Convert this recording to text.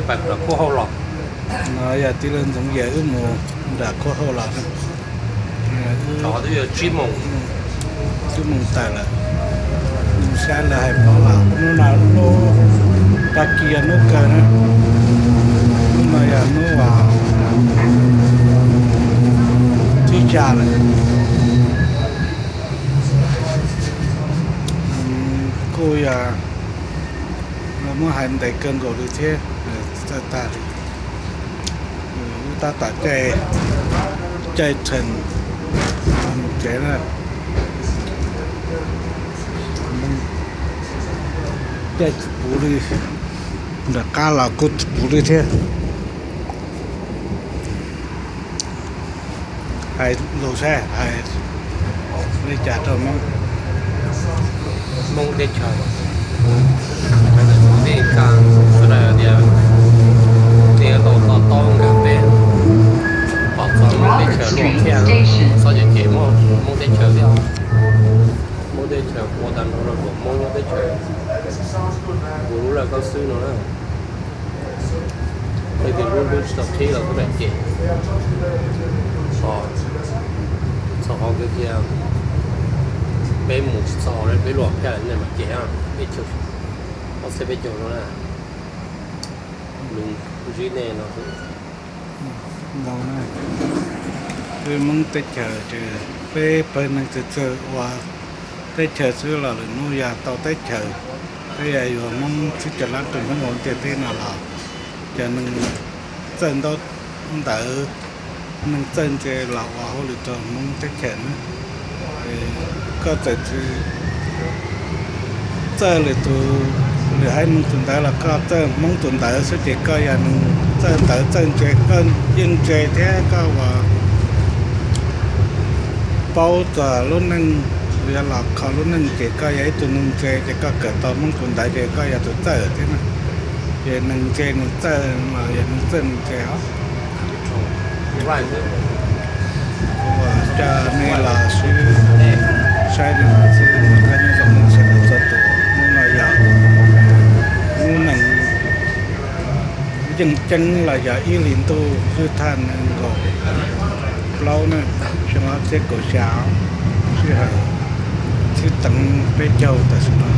Pais nram Khuab Hauj los. No yog tij laug Ntxoov Yias wb mus nram Khuab Hauj los. Twb mus tawm lawm. Mus saib lawv hais paub los hnub no hnub tag kis yog hnub kawg na. Hnub no yog hnub thib xya lawm. Kuj yog muab hais ntev kawg nkaus li thiab, txawj tag li. Wb tab tom caij, caij tshee mus tsev na. Caij tsis puv li, nram qab los kuj tsis puv li thiab. Hais lus saib hais li cas rau Hmoob, Hmoob teb chaws. Cov ntawm kuv tij kas xwb na tias tij tau to taub nkag peb, pom txog Hmoob teb chaws luaj thiab, txhob cem cem Hmoob teb chaws thiab. Hmoob teb chaws ua tag nrho rau kom Hmoob teb chaws puv lub laj kab xwb no na. Tej tus hlub hlub tsis tau qhib los kuj lam cem. Txog qhov kawg kiag peb mus tsis txog qhov peb luaj phiaj nej mam cem, peb caug, ob txhiab peb caug no na. Lus ntsib nej no xwb. Peb Hmoob teb chaws ces peb pawg neeg txawg txawg ua teb chaws xwb los lwm hnub yog tau teb chaws, peb yog yuav Hmoob txhib cov lab rau Hmoob ua ntiaj teb no los cov neeg txawj ntaub ntawv, neeg txawj ntse los ua hauj lwm rau Hmoob teb chaws na. Koj txawm tsis txawj lwm tus, lwm haiv neeg tus ntawd los koj txawj Hmoob tus ntawd xwb ces koj yog neeg txawj ntawv txawj ntse, koj yeej ntse thiab koj ua paub txog lub neej, yog los kho lub neej ces koj yog ib tug neeg ntse ces koj kawm tau Hmoob tus ntawd ces koj yog tus txawj thiab na. Ces neeg ntse neeg txawj los yog neeg txawj neeg ntse os. Kuv coj nej los sib saib li no xwb, koj nyob zoo nej sawv daws txhua tus. Hnub no yog hnub nees yeej ceeb los yog ib hlis ntuj xwb thaj nees nkaum plaub na, xyoo ob txhiab kaum xya, sij hawm txhiab teev peb caug tam sim no.